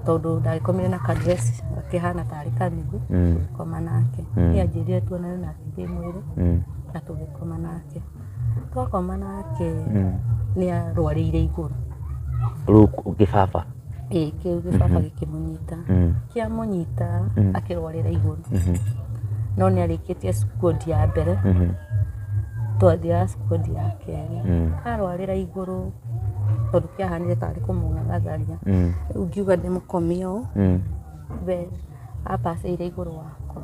Tondũ ndagĩkomire na kadress gakĩhana tarĩ kanithu. Tũgĩkoma nake. Niĩ anjĩrire tuonane nake kĩmwĩrĩ. Na tũgĩkoma nake. Twakoma nake nĩ arwarĩire igũrũ. Rĩu kĩbaba? Ĩĩ, kĩu gĩbaba gĩkĩmũnyita. Kĩamũnyita akĩrwarĩra igũrũ. No nĩ arĩkĩtie squad ya mbere. Twathiaga squad ya kerĩ. Arwarĩra igũrũ tondũ kĩahanire tarĩ kũmũng'ang'atharia. Rĩu ngiuga ndĩmũkomie ũũ, we apacĩire igũrũ wakwa.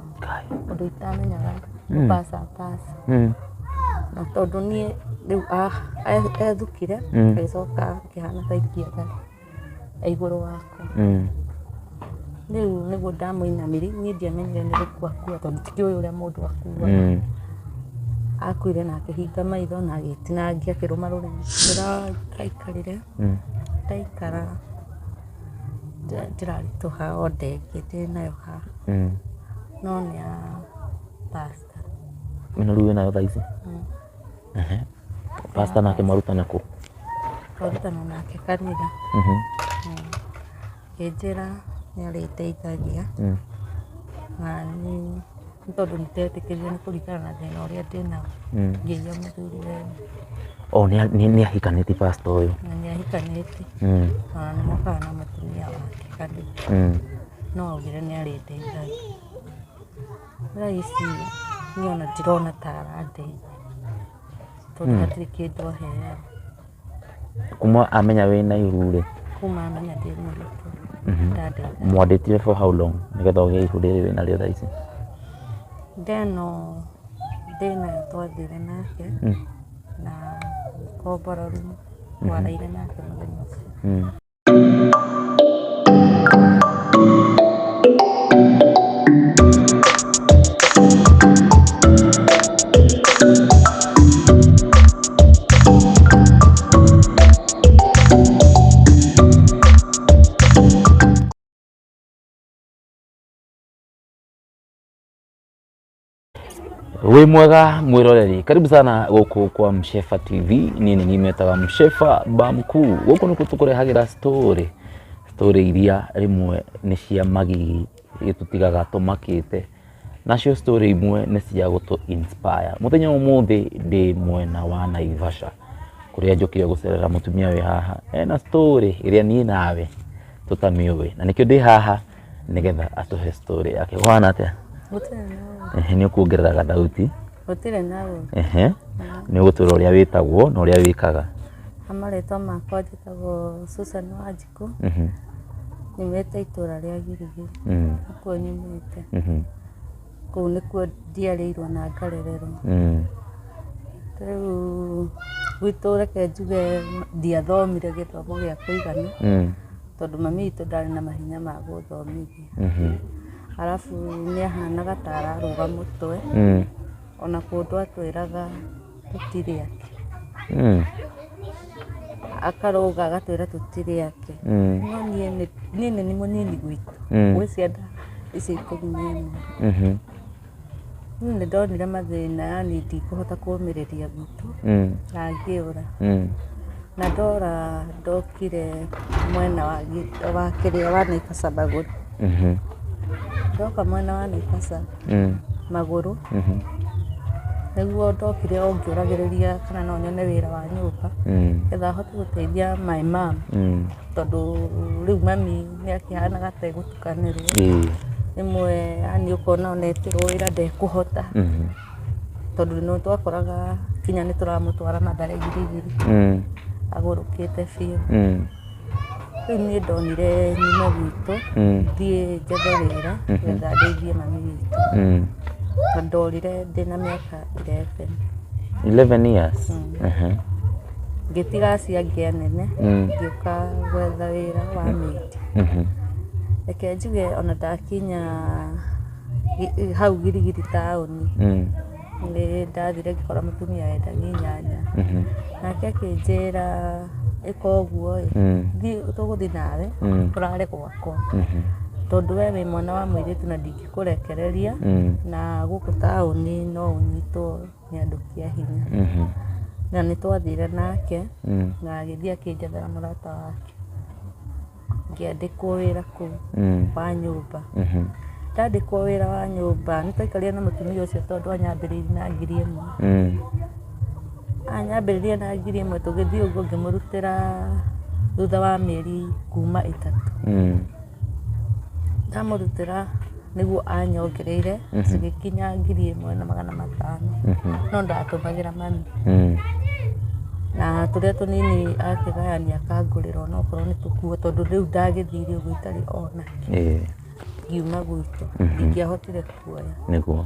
Ũndũ itamenyaga gũpaca paca. Na tondũ niĩ rĩu ethukire, agĩcoka akĩhana ta ikiaga igũrũ wakwa. Rĩu nĩguo ndamũinamirie, niĩ ndiamenyire nĩ gũkua akua tondũ ndikĩũĩ ũrĩa mũndũ akuaga. Akuire na akĩhinga maitho na agĩtinangia akĩrũma rũrĩmĩ. Ndĩraikarire, ndaikara ndĩraritũha o ndengĩ ndĩnayo haha. No nĩ ya pastor. Ĩno rĩu wĩnayo thaa ici? Pastor nake mwarutana kũ? Twarutana nake kanitha. Akĩnjĩra nĩ arĩndeithagia. Na niĩ nĩ tondũ nĩndetĩkĩrire nĩ kũringana na thĩna ũrĩa ndĩnaguo. Ngĩiya mũthuri wene. Oh, nĩ ahikanĩtie pastor ũyũ? Na nĩ ahikanĩtie. Ona nĩ mokaga na mũtumia wake kanitha. No augire nĩ arĩndeithagia. Thaa ici niĩ ona ndirona ta arandeithia tondũ hatirĩ kĩndũ aheaga. Kuma amenya wĩna ihu rĩ? Kuma amenya ndĩ mũritũ ndandeithagia. Mwandĩtire for how long nĩgetha ũgĩe ihu rĩrĩ wĩnarĩo thaa ici? Ndeno ndĩnayo twathire nake na kombora room twaraire nake mũthenya ũcio. Wĩ mwega mwĩroreri, karibu sana gũkũ kwa Mshefa TV. Niĩ nĩ niĩ metaga Mshefa Bamkuu. Gũkũ nĩkuo tũkũrehagĩra story, story iria rĩmwe nĩ cia magigi gĩtũtigaga tũmakĩte, nacio story imwe nĩ cia gũtũ inspire. Mũthenya wa ũmũthĩ ndĩ mwena wa Naivasha kũrĩa njũkire gũcerera mũtumia wĩ haha ena story ĩrĩa niĩ nawe tũtamĩũĩ, na nĩkĩo ndĩ haha nĩgetha atũhe story yake. Ũhana atĩa? Gũtirĩ na ũru. Ehe, nĩ ũkuongerera gathauti. Gũtirĩ na ũru. Ehe, nĩ ũgũtwĩra ũrĩa wĩtagwo na ũrĩa wĩkaga. Ha marĩtwa makwa njĩtagwo Susan Wanjikũ. Nyumĩte itũra rĩa Girigiri. Nĩkuo nyumĩte. Kũu nĩkuo njiarĩirwo na ngarererwo. Rĩu gwitũ reke njuge ndiathomire gĩthomo gĩa kũigana tondũ mami witũ ndarĩ na mahinya ma gũthomithia. Arabu nĩ ahanaga ta ararũga mũtwe. Ona kũndũ atwĩraga tũtirĩ ake. Akarũga agatwĩra tũtirĩ ake. No niĩ nĩ nĩ mũnini gwitũ gwĩ ciana ici 11. Niĩ nĩ ndonire mathĩna yani ndikũhota kũmĩrĩria gwitũ na ngĩũra. Na ndora ndokire mwena wa kĩrĩa wa Naivasha Magũrũ. Ndoka mwena wa Naivasha Magũrũ nĩguo ndokire o ngĩũragĩrĩria kana no nyone wĩra wa nyũmba nĩgetha hote gũteithia my mom tondũ rĩu mami nĩ akĩhanaga ta egũtukanĩrwo. Rĩmwe yani ũkona ona etĩrwo wĩra ndekũhota tondũ nĩ twakoraga nginya nĩ tũramũtwara Mathare Girigiri agũrũkĩte biũ. Rĩu niĩ ndonire nyume gwitũ thiĩ njethe wĩra nĩgetha ndeithie mami witũ. Na ndorire ndĩna mĩaka 11. 11 years? Ngĩtiga acio angĩ anene ngĩũka gwetha wĩra wa maid. Reke njuge ona ndakinya hau Girigiri taũni nĩ ndathire ngĩkora mũtumia wendagia inyanya. Nake akĩnjĩra ĩka ũguo ĩ, thiĩ tũgũthiĩ nawe ũrare gwakwa. Tondũ we wĩ mwana wa mũirĩtu na ndingĩkũrekereria na gũkũ taũni no ũnyitwo nĩ andũ kĩa hinya. Na nĩ twathire nake na agĩthiĩ akĩnjethera mũrata wake. Ngĩandĩkwo wĩra kũu wa nyũmba. Ndandĩkwo wĩra wa nyũmba, nĩ twaikarire na mũtumia ũcio tondũ anyambĩrĩirie na 1,000. Anyambĩrĩria na 1,000 tũgĩthiĩ ũguo ngĩmũrutĩra thutha wa mĩeri kuma 3. Ndamũrutĩra nĩguo anyongereire cigĩkinya 1,500. No ndatũmagĩra mami. Na tũrĩa tũnini akĩgayania akangũrĩra onokorwo nĩ tũkuo tondũ rĩu ndagĩthire ũguo itarĩ ona. Ngiuma gwitũ, ndingĩahotire kuoya. Nĩguo.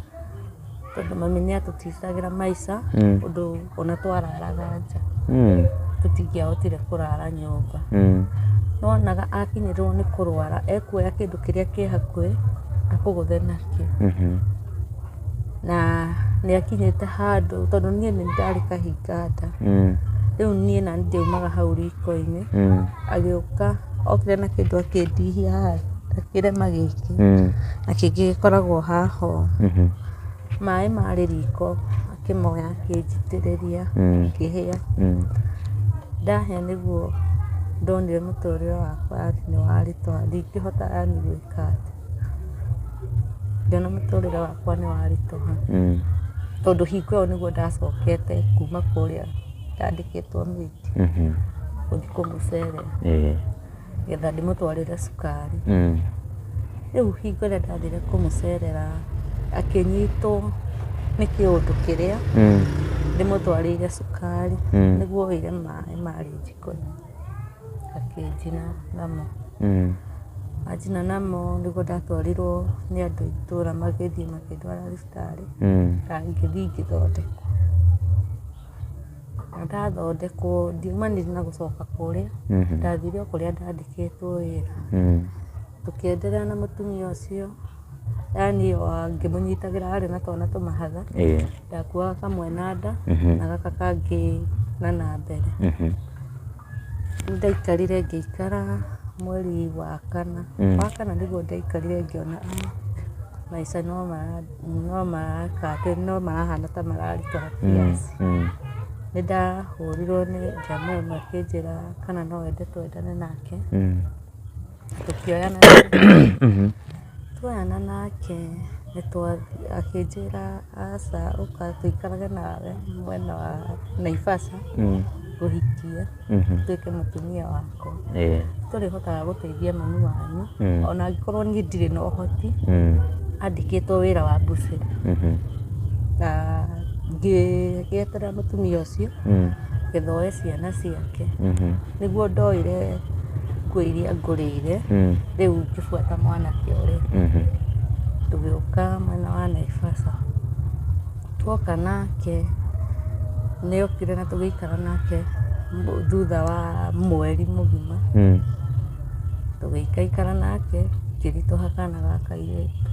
Tondũ mami nĩ atũtindagĩra maica ũndũ ona twararaga nja. Tũtingĩahotire kũrara nyũmba. Nĩwonaga akinyĩrĩrwo nĩ kũrwara ekuoya kĩndũ kĩrĩa kĩ hakuhĩ akũgũthe nakĩo. Na nĩ akinyĩte handũ tondũ niĩ nĩ ndarĩ kahinga nda. Rĩu niĩ na ndiaumaga hau riko-inĩ. Agĩũka okire na kĩndũ akĩndihia haha na kĩrema gĩkĩ. Na kĩngĩ gĩkoragwo haha ũũ. Maĩ marĩ riko akĩmoya akĩnjitĩrĩria ngĩhĩa. Ndahĩa nĩguo ndonire mũtũrĩre wakwa yani nĩ waritũha, ndingĩhota yani gwĩka atĩ. Ngĩona mũtũrĩre wakwa nĩ waritũha. Tondũ hingo ĩyo nĩguo ndacokete kuma kũrĩa ndandĩkĩtwo mĩti. Gũthiĩ kũmũcerera. Getha ndĩmũtwarĩre cukari. Rĩu hingo ĩrĩa ndathire kũmũcerera akĩnyitwo nĩ kĩũndũ kĩrĩa ndĩmũtwarĩire cukari. Nĩguo oire maĩ marĩ jiko-inĩ akĩnjina namo. Anjina namo nĩguo ndatwarirwo nĩ andũ a itũũra magĩthiĩ makĩndwara thibitarĩ. Na ngĩthiĩ ngĩthondekwo. Na ndathondekwo ndiumanire na gũcoka kũrĩa. Ndathire o kũrĩa ndandĩkĩtwo wĩra. Tũkĩenderea na mũtumia ũcio. Yani o ngĩmũnyitagĩra arĩ na twana tũmahatha. Ndakuaga kamwe na nda na gaka kangĩ na na mbere. Ndaikarire ngĩikara mweri wa kana. Wa kana nĩguo ndaikarire ngĩona maica no maraka atĩ no marahana ta mararitũha kiasi. Nĩ ndahũrirwo nĩ jamaa ũmwe akĩnjĩra kana no wende twendane nake. Tũkĩoyana. Tuoyana nake akĩnjĩra aca ũka tũikarage nawe mwena wa Naivasha ngũhikie ũtuĩke mũtumia wakwa. Tũrĩhotaga gũteithia mami wanyu ona angĩkorwo niĩ ndirĩ na ũhoti. Andĩkĩtwo wĩra wa mbucĩrĩ. Na ngĩeterera mũtumia ũcio getha oe ciana ciake. Nĩguo ndoire nguo iria ngũrĩire rĩu ngĩbuata mwanake ũrĩa. Tũgĩũka mwena wa Naivasha. Tuoka nake nĩ okire na tũgĩikara nake thutha wa mweri mũgima. Tũgĩikaikara nake ngĩritũha kana ga kairĩtu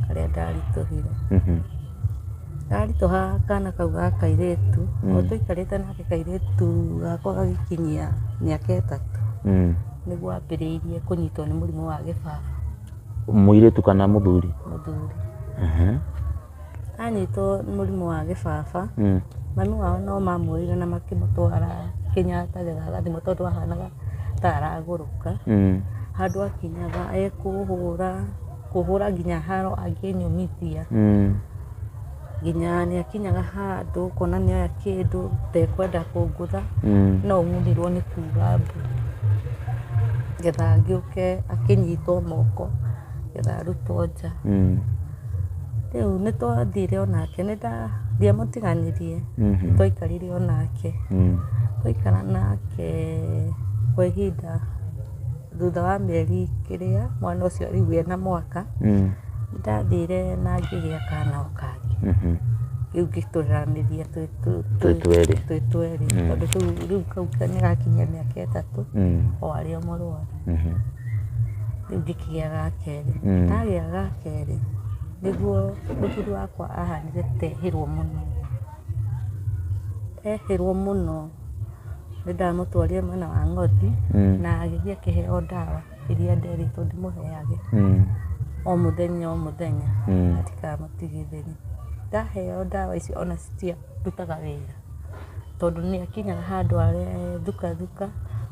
karĩa ndaritũhire. Ndaritũha kana kau ga kairĩtu, o tũikarĩte nake kairĩtu gakwa gagĩkinyia mĩaka 3. Nĩguo ambĩrĩirie kũnyitwo nĩ mũrimũ wa gĩbaba. Mũirĩtu kana mũthuri? Mũthuri. Anyitwo nĩ mũrimũ wa gĩbaba. Mami wao no mamuoire na makĩmũtwara Kenyatta getha agathimwo tondũ ahanaga ta aragũrũka. Handũ akinyaga ekũhũra, kũhũra nginya haro angĩnyũmithia. Nginya nĩ akinyaga handũ ũkona nĩ oya kĩndũ ndekwenda kũngũtha. No ng'unirwo nĩ kuga mbu. Getha angĩũke akĩnyitwo moko getha arutwo nja. Rĩu nĩ twathire onake, ndiamũtiganirie. Twaikarire onake. Twaikara nake kwa ihinda thutha wa mĩeri kĩrĩa mwana ũcio rĩu ena mwaka. Ndathire na ngĩgĩa kana o kangĩ. Rĩu ngĩtũranĩria twĩ twĩ twerĩ. Tondũ rĩu kau nĩ gakinyia mĩaka 3 o arĩ o mũrwaru. Rĩu ngĩkĩgĩa ga kerĩ. Ndagĩa ga kerĩ nĩguo mũthuri wakwa ahanire tehĩrwo mũno. Ehĩrwo mũno nĩ ndamũtwarire mwena wa Ng'othi na agĩthiĩ akĩheo ndawa iria nderĩtwo ndĩmũheage. O mũthenya o mũthenya atikamũtigithĩrie. Ndaheo ndawa icio ona citiarutaga wĩra tondũ nĩ akinyaga handũ arethukathuka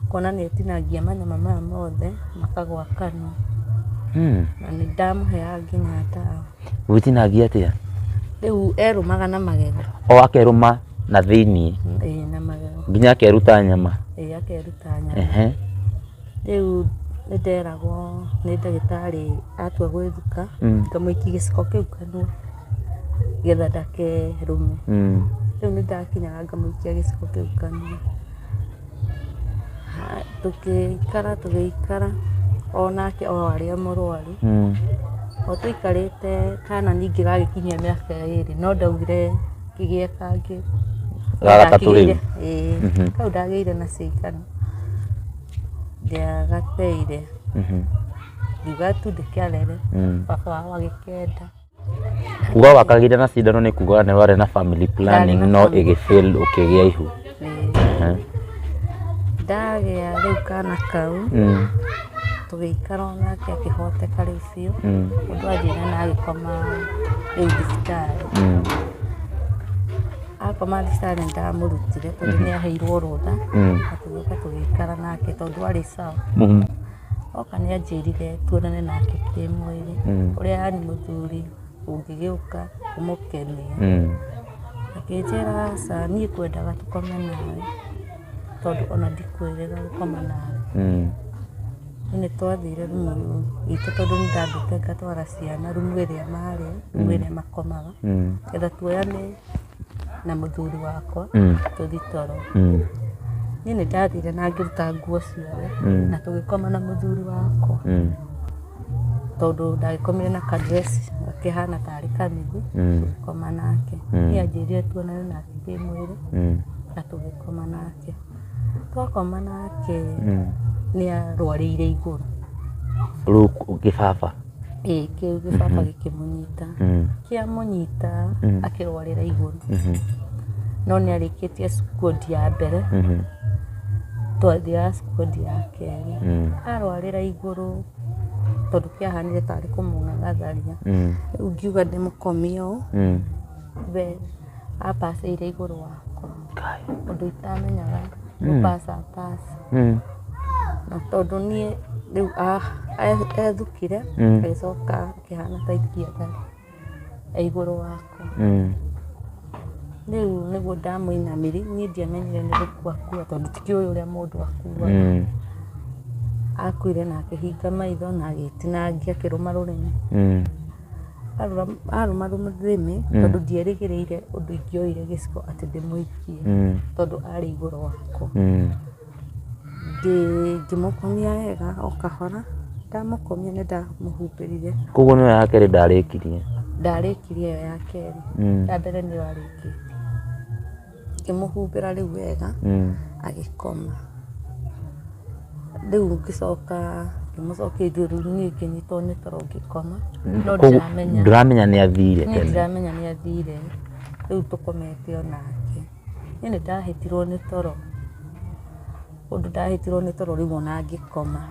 Kuona nĩ etinagia manyama maya mothe makagwa kanua. Na nĩ ndamũheaga nginya ndawa. Gwĩtinagia atĩa? Rĩu erũmaga na magego. O akerũma na thĩiniĩ? Ĩĩ, na magego. Nginya akeruta nyama? Ĩĩ, akeruta nyama. Rĩu nĩ nderagwo nĩ ndagĩtarĩ atua gwĩthuka, ngamũikia gĩciko kĩu kanua getha ndakerũme. Rĩu nĩ ndakinyaga ngamũikia gĩciko kĩu kanua. Tũgĩikara tũgĩikara onake o arĩ o mũrwaru. O tũikarĩte kana ningĩ gagĩkinyia mĩaka 2 no ndaugire kĩgĩe kangĩ. Ga gatatũ rĩu? Ĩĩ, kau ndagĩire na cigana ndiagateire. Ngiuga tu ndĩkarere, baba wao agĩkenda. Kuga wakagĩire na cindano nĩ kuga nĩ warĩ na family planning no ĩgĩ fail ũkĩgĩa ihu. Ndagĩa rĩu kana kau, tũgĩikara onake akĩhoteka rĩu biũ. Mũndũ anjĩra na agĩkoma rĩu thibitarĩ. Akoma thibitarĩ nĩ ndamũrutire tondũ nĩ aheirwo rũtha, na tũgĩũka tũgĩikara nake tondũ arĩ sawa. Oka nĩ anjĩrire tuonane nake kĩmwĩrĩ, ũrĩa yani mũthuri ũngĩgĩũka ũmũkenie. Akĩnjĩra aca, niĩ ngwendaga tũkome nawe tondũ ona ndikwĩrĩga gũkoma nawe. Niĩ nĩ twathire rumu itũ tondũ nĩ ndambĩte ngatwara ciana rumu ĩrĩa marĩ, rumu ĩrĩa makomaga, getha tuoyane na mũthuri wakwa tũthiĩ toro. Niĩ nĩ ndathire na ngĩruta nguo ciothe na tũgĩkoma na mũthuri wakwa. Tondũ ndagĩkomire na ka dress gakĩhana tarĩ kamĩthĩ, tũgĩkoma nake. Niĩ anjĩrire tuonane nake kĩmwĩrĩ na tũgĩkoma nake. Twakoma nake nĩ arwarĩire igũrũ. Rĩu kĩbaba? Ĩĩ, kĩu gĩbaba gĩkĩmũnyita. Kĩamũnyita akĩrwarĩra igũrũ. No nĩ arĩkĩtie squad ya mbere, twathiaga squad ya kerĩ. Arwarĩra igũrũ tondũ kĩahanire tarĩ kũmũng'ang'atharia. Rĩu ngiuga ndĩmũkomie ũũ, we apacĩire igũrũ wakwa. Ũndũ itamenyaga gũpaca apaca. Na tondũ niĩ rĩu ethukire, agĩcoka akĩhana ta ikia e igũrũ wakwa. Rĩu nĩguo ndamũinamĩrĩire, niĩ ndiamenyire nĩ gũkua akua tondũ ndikĩũĩ ũrĩa mũndũ akuaga. Akuire na akĩhinga maitho na agĩtinangia akĩrũma rũrĩmĩ. Arũma rũrĩmĩ tondũ ndierĩgĩrĩire ũndũ ingĩoire gĩciko atĩ ndĩmũikie tondũ arĩ igũrũ wakwa. Ngĩmũkomia wega o kahora, ndamũkomia nĩ ndamũhumbĩrire. Koguo nĩyo ya kerĩ ndarĩkirie? Ndarĩkirie ĩyo ya kerĩ. Ya mbere nĩyo arĩkĩtie. Ngĩmũhumbĩra rĩu wega, agĩkoma. Rĩu ngĩcoka ngĩmũcokia igũrũ niĩ ngĩnyitwo nĩ toro ngĩkoma. No ndiramenya. Ndũramenya nĩ athire Niĩ tene? Ndiramenya nĩ athire. Rĩu tũkomete o nake. Niĩ nĩ ndahĩtirwo nĩ toro. Ũndũ ndahĩtirwo nĩ toro rĩu ona ngĩkoma.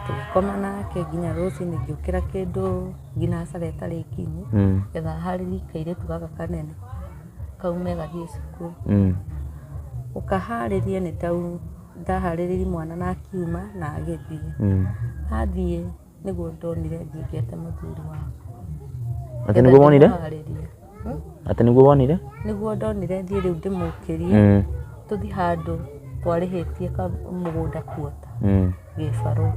Tũgĩkoma nake nginya rũcinĩ ngĩũkĩra kĩndũ nginya cara ĩtarĩ nginyu, getha harĩrie kairĩtu gaka kanene kaume gathiĩ cukuru. Gũkaharĩria nĩ ndaharĩrĩirie mwana na akiuma na agĩthiĩ. Athiĩ nĩguo ndonire thiĩ ngete mũthuri wakwa. Atĩ nĩguo wonire? Atĩ nĩguo wonire? Nĩguo ndonire thiĩ rĩu ndĩmũkĩrie, tũthiĩ handũ twarĩhĩtie mũgũnda kuota gĩbarũ.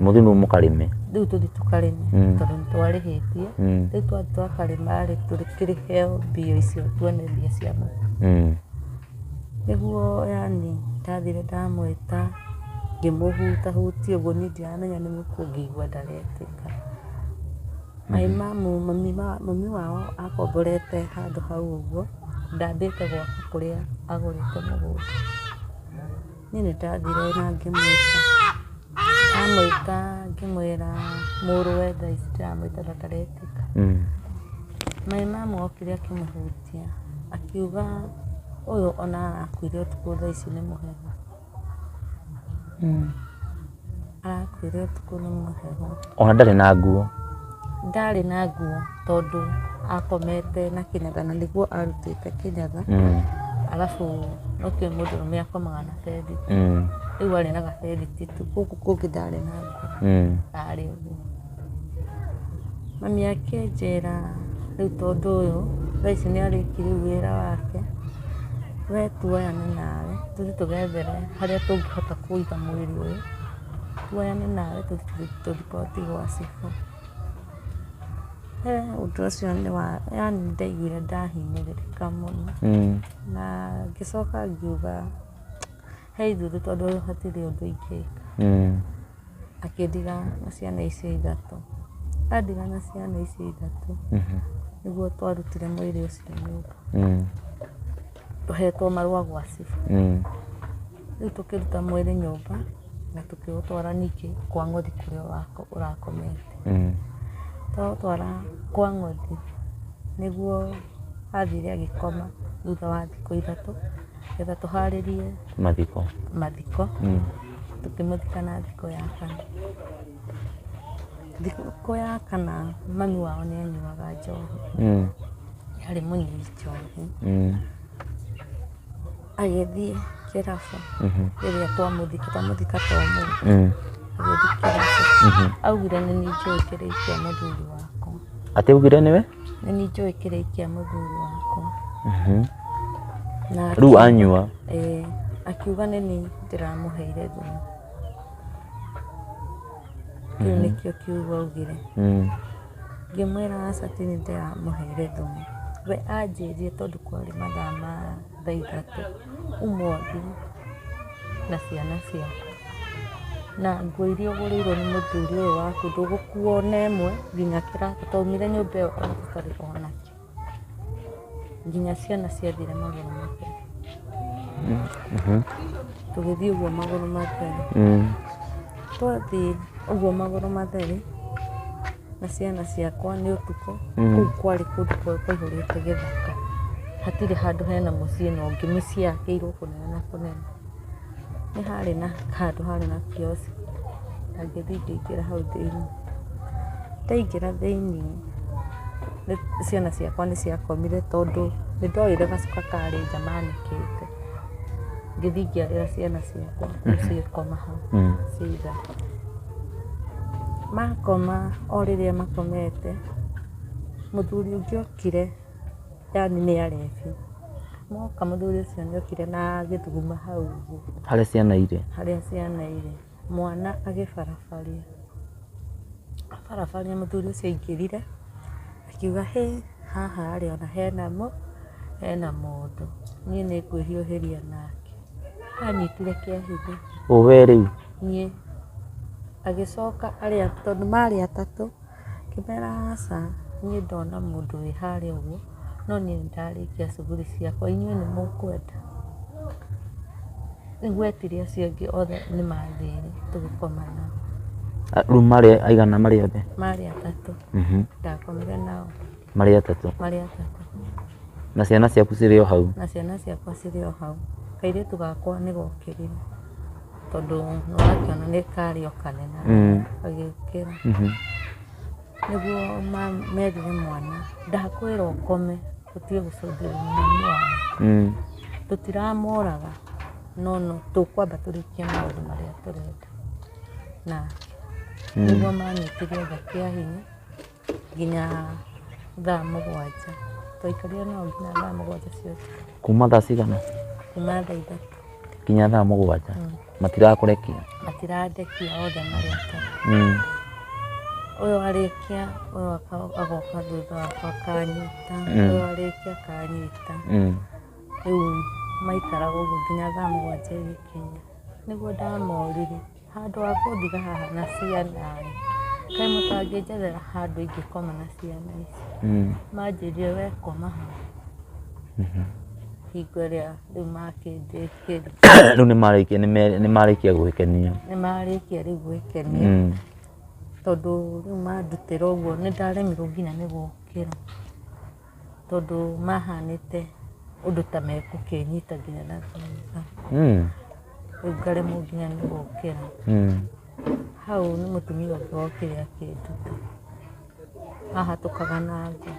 Mũthiĩ rĩu mũkarĩme? Rĩu tũthiĩ tũkarĩme tondũ nĩ twarĩhĩtie. Rĩu twathiĩ twakarĩma rĩ, tũkĩrĩheo mbia icio tuone mbia cia mũtu. Nĩguo yani ndathire ndamwĩta ngĩmũhutahutia ũguo niĩ ndiramenya nĩ mũkuũ ngĩigua ndaretĩka. My mum, mami wao akomborete handũ hau ũguo, ndambĩte gwaka kũrĩa agũrĩte mũgũnda. Niĩ nĩ ndathire na ngĩmwĩta, ndamwĩta ngĩmwĩra mũrũwe thaa ici ndĩramwĩta na ndaretĩka. My mum okire akĩmũhutia akiuga ũyũ ona arakuire ũtukũ thaa ici nĩ mũhehu. Arakuire ũtukũ nĩ mũhehu. Ona ndarĩ na nguo? Ndarĩ na nguo tondũ akomete na kĩnyatha na nĩguo arutĩte kĩnyatha. Arabu No kĩ mũndũrũme akomaga na bedi. Rĩu arĩ na gabediti tu, gũkũ kũngĩ ndarĩ na nguo. Arĩ ũguo. Mami akĩnjĩra rĩu tondũ ũyũ thaa ici nĩ arĩkia rĩu wĩra wake, we tuoyane nawe tũthiĩ tũgethere harĩa tũngĩhota kũiga mwĩrĩ ũyũ, tuoyane nawe tũthiĩ tũriboti gwa cibũ. Ũndũ ũcio nĩ wa yani ndaiguire ndahinyĩrĩrĩka mũno. Na ngĩcoka ngiuga he ithuthũ tondũ hatirĩ ũndũ ingĩka. Akĩndiga na ciana icio ithatũ. Andiga na ciana icio ithatũ, nĩguo twarutire mwĩrĩ ũcio nyũmba. Tũhetwo marũa gwa cibũ. Rĩu tũkĩruta mwĩrĩ nyũmba na tũkĩũtwara ningĩ kwa ng'othi kũrĩa ũrakomete. Twaũtwara kwa ng'othi nĩguo athire agĩkoma thutha wa thikũ ithatũ getha tũharĩrie mathiko. Mathiko. Tũkĩmũthika na thikũ ya kana. Thikũ ya kana mami wao nĩ anyuaga njohi. Yarĩ mũnyui njohi. Agĩthiĩ kĩrabu rĩrĩa twamũthika, twamũthika to ũmũthĩ. Agĩthiĩ kĩrabu. Augire nĩ niĩ njũĩ kĩrĩa kĩa mũthuri wakwa. Atĩ augire nĩwe? Nĩ niĩ njũĩ kĩrĩa kĩa mũthuri wakwa. Na Rĩu anyua? Ĩĩ, akiuga nĩ niĩ ndĩramũheire thumu. Kĩu nĩkĩo kiugo augire. Ngĩmwĩra aca ti niĩ ndĩramũheire thumu. We anjĩrire tondũ kwarĩ mathaa ma thaa ithatũ uma ũthiĩ na ciana ciaku. Na nguo iria ũgũrĩirwo nĩ mũthuri ũyũ waku ndũgũkua ona ĩmwe nginya kĩratũ. Twaumire nyũmba ĩyo ona tũtarĩ onakĩ. Nginya ciana ciathire magũrũ matheri. Tũgĩthiĩ ũguo magũrũ matheri. Twathiĩ ũguo magũrũ matheri na ciana ciakwa nĩ ũtukũ. Kũu kwarĩ kũndũ kwaihũrĩte gĩthaka. Hatirĩ handũ hena mũciĩ na ũngĩ, mĩciĩ yakĩirwo kũnene na kũnene. Nĩ harĩ na handũ harĩ na kiosk na ngĩthiĩ ngĩingĩra hau thĩinĩ. Ndaingĩra thĩinĩ ciana ciakwa nĩ ciakomire tondũ nĩ ndoire gacuka karĩ nja manĩkĩte. Ngĩthiĩ ngĩarĩra ciana ciakwa rĩu cigĩkoma hau ciĩ ithatũ. Makoma o rĩrĩa makomete, mũthuri ũngĩ okire yani nĩ arebi. Moka mũthuri ũcio nĩ okire na agĩthuguma hau ũguo. Harĩa ciana irĩ? Harĩa ciana irĩ. Mwana agĩbarabaria. Abarabaria mũthuri ũcio aingĩrire, akiuga hĩ haha rĩ ona hena mũndũ. Niĩ nĩ ngwĩhiũhĩria nake. Anyitire kĩa hinya. Ũ we rĩu? Niĩ. Agĩcoka arĩa tondũ marĩ atatũ, ngĩmera aca niĩ ndona mũndũ wĩ harĩa ũguo, no niĩ nĩ ndarĩkia cuguri ciakwa, inyuĩ nĩ mũkwenda. Nĩguo etire acio angĩ othe nĩ mathire tũgĩkoma nao. Rĩu marĩ aigana marĩ othe? Marĩ atatũ. Ndakomire nao. Marĩ atatũ? Marĩ atatũ. Na ciana ciaku cirĩ o hau? Na ciana ciakwa cirĩ o hau. Kairĩtu gakwa nĩ gokĩrire tondũ nĩ wakĩona nĩ karĩ o kanene. Gagĩũkĩra. Nĩguo merire mwana ndakwĩra ũkome ũtige gũcũthĩrĩria mami wao. Tũtiramoraga no no tũkwamba tũrĩkie maũndũ marĩa tũrenda. Na nĩguo manyitire othe kĩa hinya nginya thaa mũgwanja. Twaikarire nao nginya thaa mũgwanja cia ũtukũ. Kuma thaa cigana? Kuma thaa ithatũ. Nginya thaa mũgwanja? Matirakũrekia? Matirandekia othe marĩ atatũ. Ũyũ arĩkia, ũyũ agoka thutha wakwa akanyita, ũyũ arĩkia akanyita. Rĩu maikaraga ũguo nginya thaa mũgwanja igĩkinya. Nĩguo ndamoririe, handũ ha kũndiga haha na ciana rĩ, kaĩ mũtangĩnjethera handũ ingĩkoma na ciana ici? Manjĩrire we koma hau. Hingo ĩrĩa rĩu makĩndĩkĩria. Rĩu nĩ marĩkia gwĩkenia. Nĩ marĩkia rĩu gwĩkenia. Tondũ rĩu mandutĩra ũguo nĩ ndaremirwo nginya nĩ gũkĩra. Tondũ mahanĩte ũndũ ta mekũkĩnyita nginya na thutha. Rĩu ngaremwo nginya nĩ gũkĩra. Hau nĩ mũtumia ũngĩ wokire akĩnduta. Ahatũkaga na ngũ.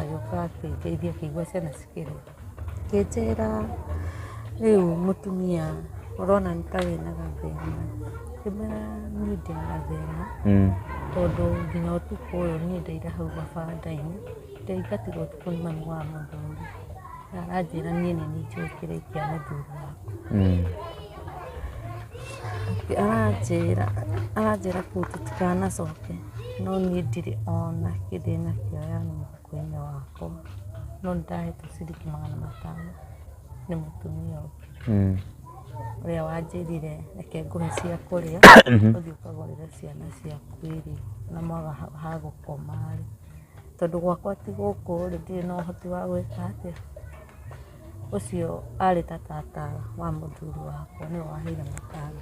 Agĩũka akĩngeithia akĩigua ciana cikĩrĩra. Akĩnjĩra Rĩu mũtumia ũrona nĩ ta wĩna gathĩna. Ngĩmwĩra niĩ ndĩna gathĩna tondũ nginya ũtukũ ũyũ niĩ ndaira hau gabanda-inĩ, ndaingatirwo ũtukũ nĩ mami wa mũthuri. Na aranjĩra niĩ nĩ niĩ njũĩ kĩrĩa ingĩa mũthuri wakwa. Aranjĩra kũu tũtikanacoke, no niĩ ndirĩ ona kĩndĩ nakĩo yani mũhuko-inĩ wakwa. No nĩndahetwo ciringi 500 nĩ mũtumia ũngĩ ũrĩa wanjĩrire reke ngũhe cia kũrĩa ũthiĩ ũkagũrĩre ciana ciaku irio na mwaga ha gũkoma rĩ, tondũ gwakwa ti gũkũ rĩ, ndirĩ na ũhoti wa gwĩka atĩa. Ũcio arĩ ta tata wa mũthuri wakwa nĩwe waheire matano.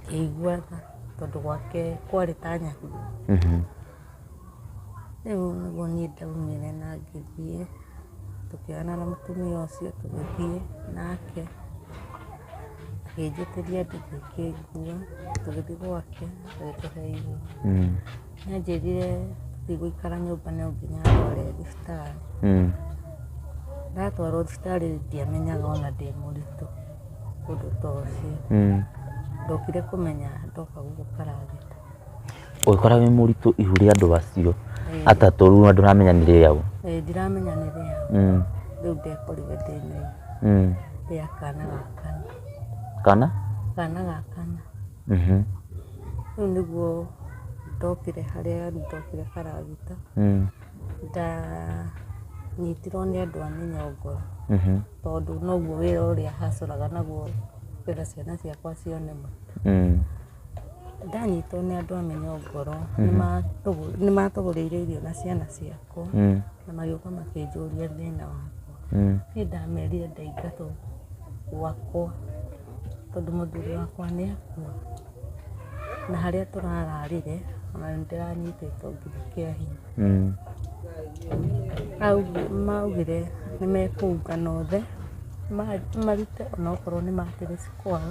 Ngĩigua tha tondũ gwake kwarĩ ta Nyahururu. Rĩu nĩguo niĩ ndaumire na ngĩthiĩ, tũkĩoyana na mũtumia ũcio tũgĩthiĩ nake, akĩnjĩtĩria nduthi ĩkĩngua, tũgĩthiĩ gwake agĩtũhe irio. Nĩanjĩrire tũtigũikara nyũmba no nginya ndware thibitarĩ. Ndatwarwo thibitarĩ ndiamenyaga ona ndĩ mũritũ ũndũ ta ũcio. Ndokire kũmenya ndoka gũkũ Karagita. Ũgĩkora wĩ mũritũ ihu rĩa andũ acio atatũ rĩu ndũramenya nĩ rĩaũ. Ndiramenya nĩ rĩaũ. Rĩu ndekorire ndĩna ihu rĩa kana ga kana. Kana? Kana ga kana. Rĩu nĩguo ndokire harĩa ndokire Karagita. Ndanyitirwo nĩ andũ a mĩnyongoro tondũ noguo wĩra ũrĩa hacũraga naguo nĩgetha ciana ciakwa cione mũtu. Ndanyitwo nĩ andũ a mĩnyongoro nĩmatũgũrĩire irio na ciana ciakwa na magĩũka makĩnjũria thĩna wakwa. Niĩ ndamerire ndaingatwo gwakwa tondũ mũthuri wakwa nĩ akua na harĩa tũrararire ona nĩndĩranyitĩtwo nginya kĩa hinya. Maugire nĩmekũngana othe marute onokorwo nĩ mattress kwao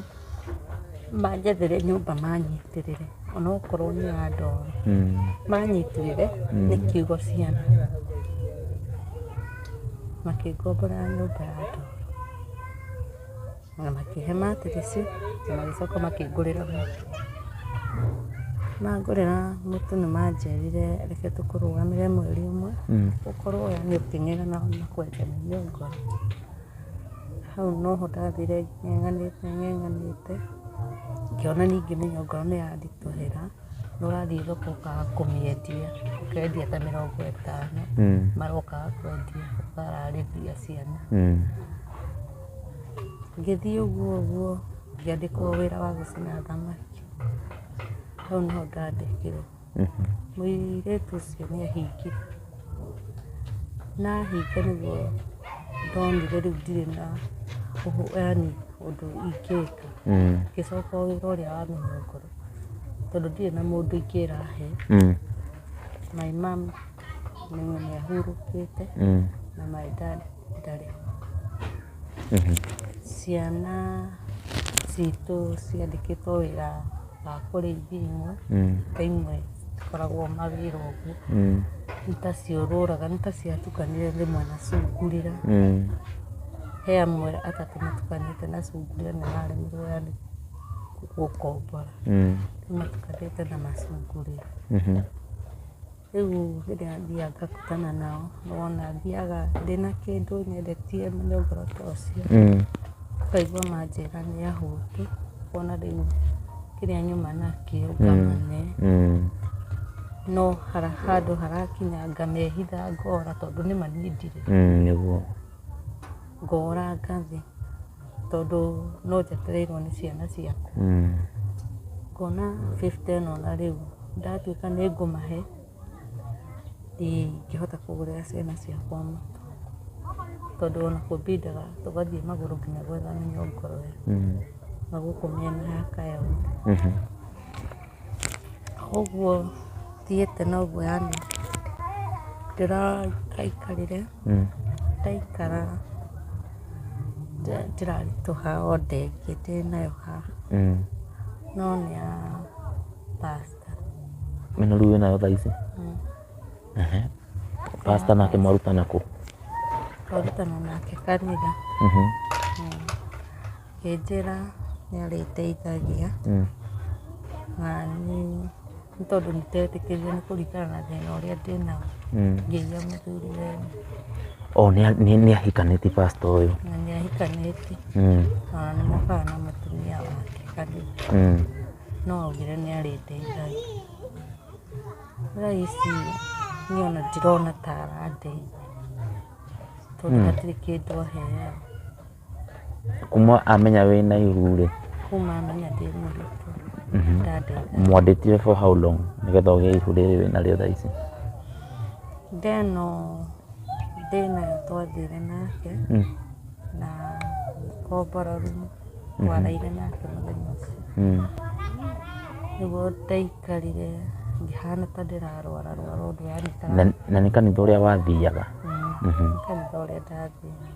manjethere nyũmba manyitĩrĩre onokorwo nĩ ya ndoro manyitĩrĩre nĩ kiugo ciana. Makĩngomborera nyũmba ya ndoro na makĩhe mattress na magĩcoka makĩngũrĩra mũtu. Mangũrĩra mũtu nĩmanjĩrire reke tũkũrũgamĩre mweri ũmwe ũkorwo yani ũkĩng'eng'ana na kwenja mĩnyongoro. Hau noho ndathire ng'eng'anĩte ng'eng'anĩte ngĩona ningĩ mĩnyongoro nĩ yanditũhĩra, nĩ ũrathiĩ thoko ũkaga kũmĩendia, ũkendia ta 50 marokaga kwendia ũkararĩria ciana. Ngĩthiĩ ũguo ũguo ngĩandĩkwo wĩra wa gũcina thamaki. Hau nĩho ndandĩkirwo. Mũirĩtu ũcio nĩ ahingire. Na ahinga nĩguo ndonire rĩu ndirĩ na yani ũndũ ingĩka. Ngĩcoka o wĩra ũrĩa wa mĩnyongoro tondũ ndirĩ na mũndũ ingĩra he. My mum nĩ ahurũkĩte na my dad ndarĩ ho. Ciana citũ ciandĩkĩtwo wĩra wa kũrĩithia imwe, ta imwe citikoragwo mawĩra ũguo, nĩ ta ciũrũraga, nĩ ta ciatukanire rĩmwe na cungurĩra. He amwe atatũ matukanĩte na cungurĩra nĩ maremirwo yani gũkombora. Rĩu matukanĩte na macungurĩra. Rĩu rĩrĩa thiaga ngakutana nao nĩwona thiaga ndĩna kĩndũ nyendetie mũnyongoro ta ũcio, ũkaigua manjĩra nĩ ahũtu, ũkona rĩu kĩrĩa nyuma nakĩo ngamane. No handũ harakinya ngamehitha ngora tondũ nĩma niĩ ndirĩ. Nĩguo. Ngora ngathi tondũ no njetereirwo nĩ ciana ciakwa. Ngona 50 ĩno na rĩu ndatuĩka nĩ ngũmahe ndingĩhota kũgũrĩra ciana ciakwa mũtu tondũ ona kũmbindaga tũgathiĩ magũrũ nginya gwetha mĩnyongoro ĩyo na gũkũ mĩena ya Kayaũndũ. Ũguo thiĩte noguo yani ndĩraikarire ndaikara ndĩraritũha o ndengĩ ndĩnayo haha no nĩ ya pastor. Ĩno rĩu wĩnayo thaa ici? Pastor nake mwarutana kũ? Twarutana nake kanitha. Akĩnjĩra nĩ arĩndeithagia na niĩ nĩ tondũ nĩ ndetĩkĩrire nĩ kũringana na thĩna ũrĩa ndĩnaguo, ngĩiya mũthuri wene. O nĩ ahikanĩtie pastor ũyũ? Na nĩ ahikanĩtie, ona nĩ mokaga na mũtumia wake kanitha, no augire nĩ arĩndeithagia. Thaa ici niĩ ona ndirona ta arandeithia tondũ hatirĩ kĩndũ aheaga. Kuma amenya wĩna ihu rĩ? Kuma amenya ndĩ mũritũ ndandeithagia. Mwandĩtire for how long nĩgetha ũgĩe ihu rĩrĩ wĩnarĩo thaa ici? Ndeno ndĩnayo twathire nake na ngĩkombora rumu, twaraire nake mũthenya ũcio. Nĩguo ndaikarire ngĩhana ta ndĩrarwara rwara ũndũ yani ta Na nĩ kanitha ũrĩa wathiaga? Nĩ kanitha ũrĩa ndathiaga.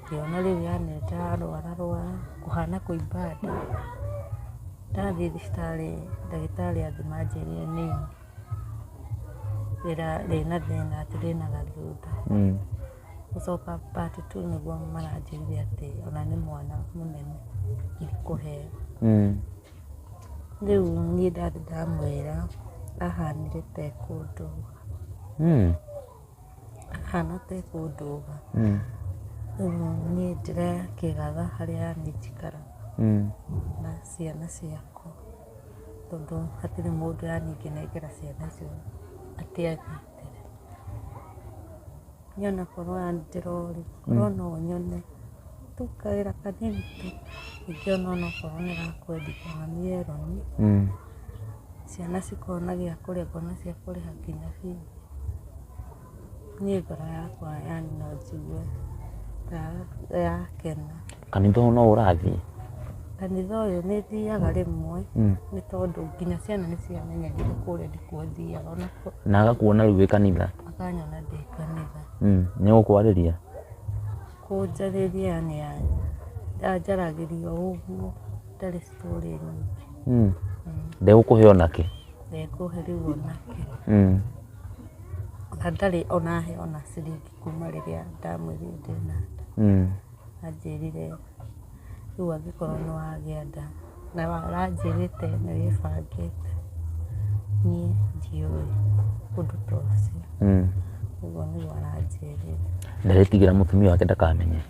Ngĩona rĩu yani ndarwara rwara kũhana kũimba nda. Ndathiĩ thibitarĩ ndagĩtarĩ athima anjĩrire nĩ ini rĩna thĩna atĩ rĩna gathunda. Gũcoka part two nĩguo maranjĩrire atĩ ona nĩ mwana mũnene ndikũheo. Rĩu niĩ ndathiĩ ndamwĩra ahanire ta ekũndũga. Ahana ta ekũndũga. Rĩu niĩ ndĩrakĩgatha harĩa niĩ njikaraga na ciana ciakwa tondũ hatirĩ mũndũ yani ingĩnengera ciana icio atĩ agitĩre. Niĩ onakorwo ndĩrorio, korwo no nyone tu kawĩra kanini tu ingĩona onakorwo nĩ ga kwendia mĩeroni, ciana cikona gĩa kũrĩa ngona cia kũrĩha nginya bithi. Niĩ ngoro yakwa yani no njigue ta yakena. Kanitha ũyũ no ũrathiĩ? Kanitha ũyũ nĩ thiaga rĩmwe nĩ tondũ nginya ciana nĩ ciamenyerire kũrĩa nĩkuo thiaga. Na agakuona rĩu wĩ kanitha? Akanyona ndĩ kanitha. Nĩ egũkwarĩria? Kũnjarĩria yani anjaragĩria o ũguo ndarĩ story nyingĩ. Ndegũkũhe onakĩ? Ndekũhe rĩu onakĩ. Na ndarĩ ona he ona ciringi kuma rĩrĩa ndamwĩrire ndĩna nda. Anjĩrire rĩu angĩkorwo nĩ wagĩa nda na ũranjĩrĩte nĩ wĩbangĩte, niĩ ndiũĩ ũndũ ta ũcio. Ũguo nĩguo aranjĩrire. Ndaretigĩra mũtumia wake ndakamenye?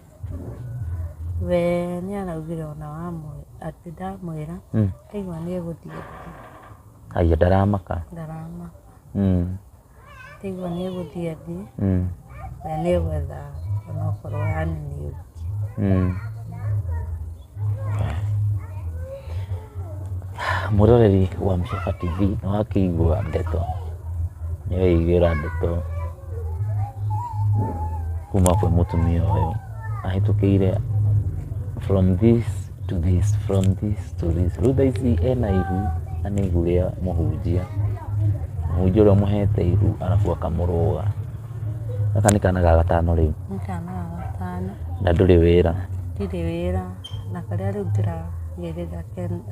We nĩ araugire ona wamwĩra atĩ ndamwĩra aigua nĩ egũthiĩ athiĩ. Haiya ndaramaka? Ndaramaka. Aigua nĩ egũthiĩ athiĩ, we nĩ egwetha onokorwo yani nĩ ũngĩ. Mwĩroreri wa Mshefa TV nĩ wakĩigua ndeto, nĩ weiguĩra ndeto kuma kwĩ mũtumia ũyũ ahĩtũkĩire from this to this, from this to this. Rĩu thaa ici ena ihu na nĩ ihu rĩa mũhunjia, mũhunjia ũrĩa ũmũhete ihu arabu akamũrũga. Gaka nĩ kana ga gatano rĩu? Nĩ kana ga gatano. Na ndũrĩ wĩra? Ndirĩ wĩra na karĩa rĩu ndĩragĩrĩra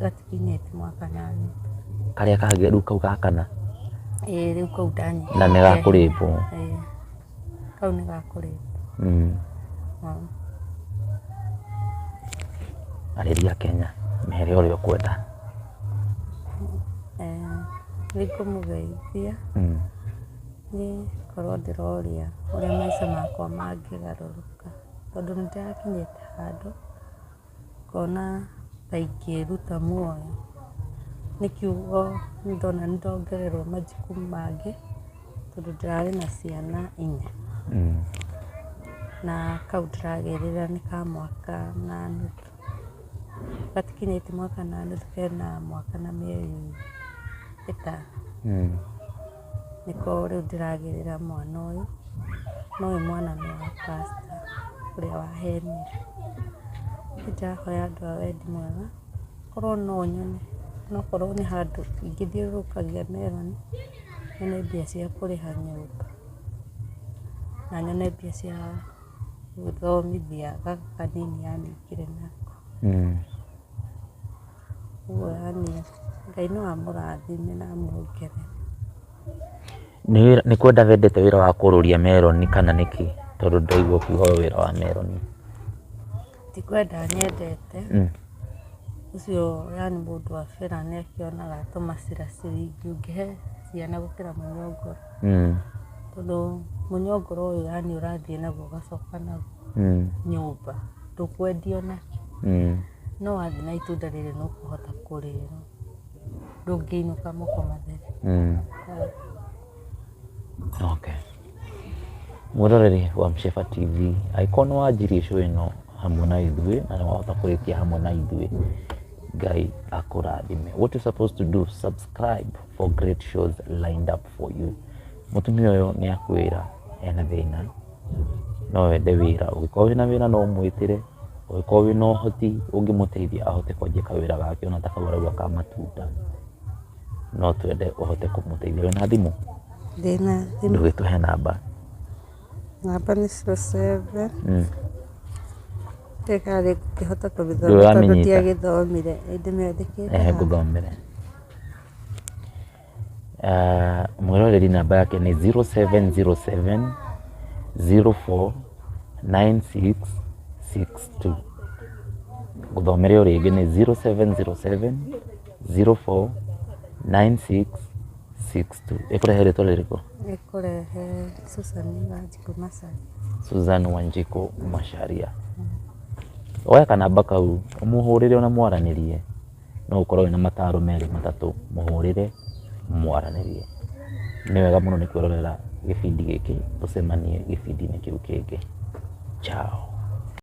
gatikinyĩtie mwaka na nuthu. Karĩa kangĩ rĩu kau ga kana? Ĩĩ rĩu kau ndanyita. Na nĩ gakũrĩpwo? Ĩĩ kau nĩ gakũrĩpwo. Arĩria Kenya mere ũrĩa ũkwenda. Nĩ ngũmũgeithia niĩ korwo ndĩroria ũrĩa maica makwa mangĩgarũrũka tondũ nĩ ndĩrakinyĩte handũ ngona ta ingĩruta muoyo. Nĩ kiugo ndona nĩ ndongererwo majukumu mangĩ tondũ ndĩrarĩ na ciana inya na kau ndĩragĩrĩra nĩ ka mwaka na nuthu. Gatikinyĩtie mwaka na nuthu kena mwaka na mĩeri ĩtano. Nĩko rĩu ndĩragĩrĩra mwana ũyũ, na ũyũ mwana nĩ wa pastor ũrĩa wahenire. Niĩ ndĩrahoya andũ a wendi mwega, korwo no nyone, onokorwo nĩ handũ ingĩthiũrũrũkagia meroni, nyone mbia cia kũrĩha nyũmba, na nyone mbia cia gũthomithia gaka kanini yani ngĩrĩ nako. Ũguo yani Ngai no amũrathime na amuongerere. Nĩ kwenda wendete wĩra wa kũrũria meroni kana nĩkĩ? Tondũ ndaigua ũkiuga wĩra wa meroni. Ti kwenda nyendete. Ũcio yani mũndũ wa bĩra nĩ akĩonaga tũmacĩra ciringi ũngĩhe ciana gũkĩra mũnyongoro. Tondũ mũnyongoro ũyũ yani ũrathiĩ naguo ũgacoka naguo nyũmba, ndũkwendio nakĩo. No wathiĩ na itunda rĩrĩ nĩ ũkũhota kũrĩrwo, ndũngĩinũka moko matheri. Okay. Mwĩroreri wa Mshefa TV, angĩkorwo nĩ wanjirie show ĩno hamwe na ithuĩ na nĩ wahota kũrĩkia hamwe na ithuĩ, Ngai akũrathime. What you supposed to do, subscribe for great shows lined up for you. Mũtumia ũyũ nĩ akwĩra ena thĩna, no wende wĩra, ũngĩkorwo wĩna wĩra no ũmwĩtĩre, ũngĩkorwo wĩna ũhoti ũngĩmũteithia ahote kwanjia kawĩra gake ona ta kau arauga ka matunda, no twende ũhote kũmũteithia. Wĩna thimũ? Ndĩna thimũ. Ndũgĩtũhe namba. Namba nĩ 07. Ndĩkarĩ ngĩhota kũmĩthoma Ndũĩ tondũ wamĩnyita? ndiagĩthomire, ndĩmĩandĩkĩte Ehe, haha. ngũthomere. Mwĩroreri namba yake nĩ 0707 04 9662. Ngũthomere o rĩngĩ nĩ 0707 04 9662. Ĩkũrehe rĩtwa rĩrĩkũ? Ĩkũrehe Susan Wanjikũ Macharia. Susan Wanjikũ Macharia. Oya kanamba kau ũmũhũrĩre ona mwaranĩrie, no ũkorwo wĩna mataro merĩ matatũ, mũhũrĩre mwaranĩrie. Nĩ wega mũno nĩ kwĩrorera gĩbindi gĩkĩ, tũcemanie gĩbindi-inĩ kĩu kĩngĩ. Ciao.